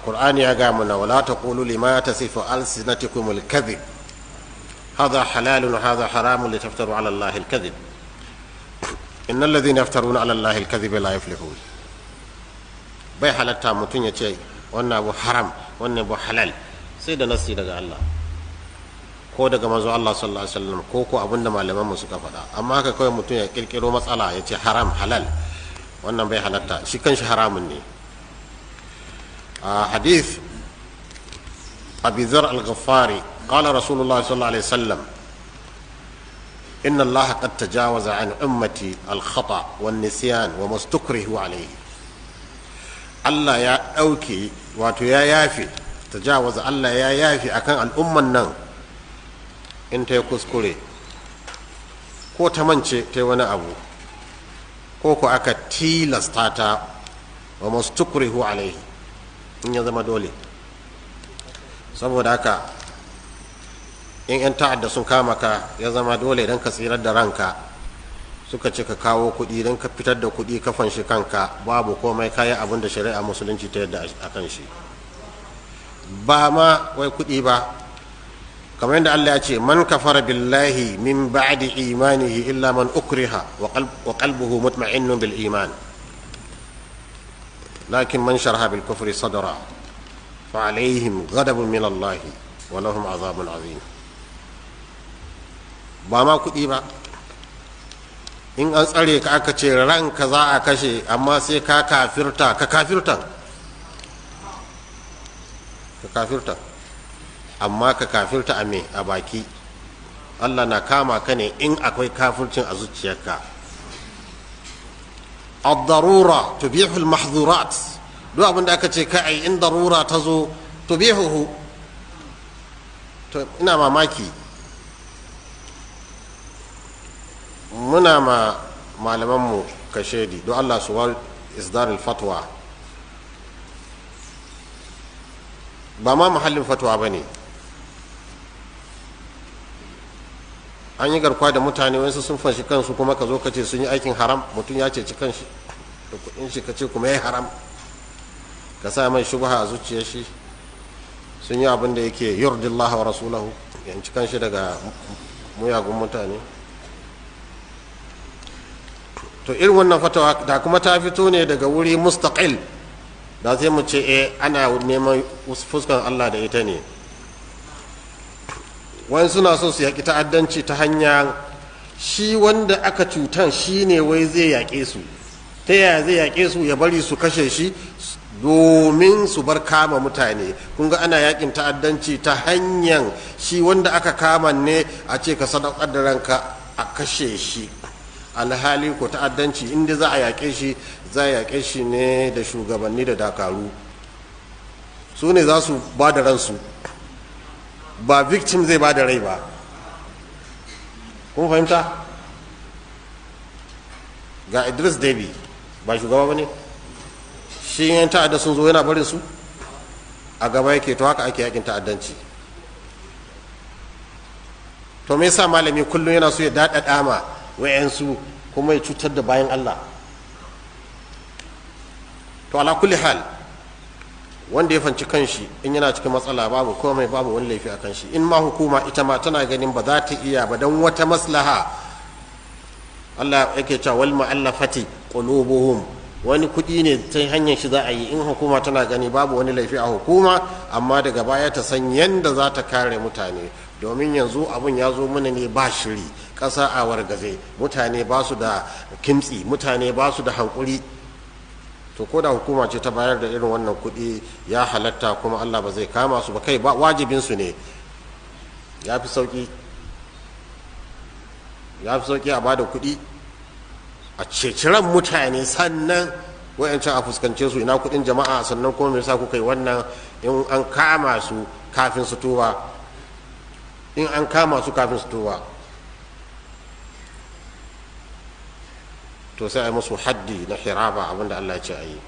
Qur'ani ya ga mana wala taqulu lima tasifu alsinatukum alkadhib hadha halalun wa hadha haramun litaftaru ala Allahi alkadhib innal ladhina yaftaruna ala Allahi alkadhib la yuflihun. Bai halatta mutum ya ce wannan abu haram, wannan abu halal, sai da nasi daga Allah ko daga manzo Allah sallallahu alaihi wasallam ko abinda malaman mu suka faɗa. Amma haka kawai mutum ya kirkiro matsala ya ce haram halal, wannan bai halatta, shi kanshi haramun ne. حديث أبي ذر الغفاري قال رسول الله صلى الله عليه وسلم إن الله قد تجاوز عن أمتي الخطأ والنسيان وما استكرهوا عليه. الله يا أوكي واتو يا يافي تجاوز، الله يا يافي أكان الأمة النن إنت يكسكري ko ta mance ta wani abu ko ko aka tilasta ta wa mastukrihu alaihi, in ya zama dole. Saboda haka in 'yan ta'adda sun kama ka ya zama dole idan ka tsirar da ranka, suka ce ka kawo kuɗi don ka fitar da kuɗi ka fanshi kanka, babu komai, kayi abin da shari'a musulunci ta yadda a kan shi. Ba ma wai kuɗi ba, kamar yadda Allah ya ce man kafara billahi min ba'di imanihi illa man ukriha wa qalbuhu mutma'innun bil iman lakin man sharaha bil kufri sadra fa alaihim ghadabun min Allah wa lahum azabun azim. Ba ma kuɗi ba, in an tsare ka aka ce ranka za a kashe amma sai ka kafirta, ka kafirta, ka kafirta, amma ka kafirta a me? A baki. Allah na kama ka ne in akwai kafircin a zuciyarka. Ad-darura tubihu al-mahdhurat, duk abin da aka ce ka ai in darura ta zo tubihuhu. To ina mamaki, muna ma malamanmu kashedi don Allah su war isdar fatwa, ba ma muhallin fatwa ba ne. An yi garkuwa da mutane, wasu sun fanshi kansu, kuma ka zo ka ce sun yi aikin haram. Mutum ya ceci kanshi da kudin shi, ka ce kuma ya yi haram, ka sa mai shubha a zuciyar shi. Sun yi abin da yake yurdillah wa rasulahu, yanci kanshi daga muyagun mutane. To irin wannan fatawa da kuma ta fito ne daga wuri mustaqil, da sai mu ce eh ana neman fuskan Allah da ita ne. Wani suna so su yaƙi ta'addanci ta hanya shi wanda aka cutan shi ne wai zai yaƙe su. Ta yaya zai yaƙe su? Ya bari su kashe shi domin su bar kama mutane. Kun ga ana yaƙin ta'addanci ta hanyar shi wanda aka kama ne a ce ka sadaukar da ranka a kashe shi. Alhali ko ta'addanci inda za a yaƙe shi, za a yaƙe shi ne da shugabanni da dakaru, su ne za su ba da ransu, ba victim zai ba da rai ba. Kun fahimta? Ga Idris Deby ba shugaba ba ne, shi yan ta'adda sun zo yana barin su a gaba yake. To haka ake yakin ta'addanci. To me yasa malami kullum yana so ya daɗaɗa ma wayansu kuma ya cutar da bayan Allah? To ala kulli hal, wanda ya fanci kanshi in yana cikin matsala babu komai, babu wani laifi a kanshi. In ma hukuma ita ma tana ganin ba za ta iya ba don wata maslaha, Allah yake cewa wal mu'allafati qulubuhum, wani kuɗi ne ta hanyar shi za a yi. In hukuma tana gani babu wani laifi a hukuma, amma daga baya ta san yanda za ta kare mutane, domin yanzu abun ya zo mana ne ba shiri, ƙasa a wargaze, mutane ba su da kimtsi, mutane ba su da hankuri. To ko da hukuma ce ta bayar da irin wannan kuɗi ya halatta, kuma Allah ba zai kama su ba, kai ba wajibin su ne. Ya fi sauki, ya fi sauki a bada kuɗi a ceciran mutane, sannan wayancan a fuskance su ina kuɗin jama'a, sannan kuma me yasa kuka yi wannan? In an kama su kafin su tuba, in an kama su kafin su tuba, to sai a yi musu haddi na hiraba, abinda Allah ya ce a yi.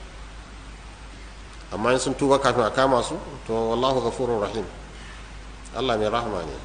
Amma in sun tuba kafin a kama su, to wallahu ghafurur rahim, Allah mai rahama ne.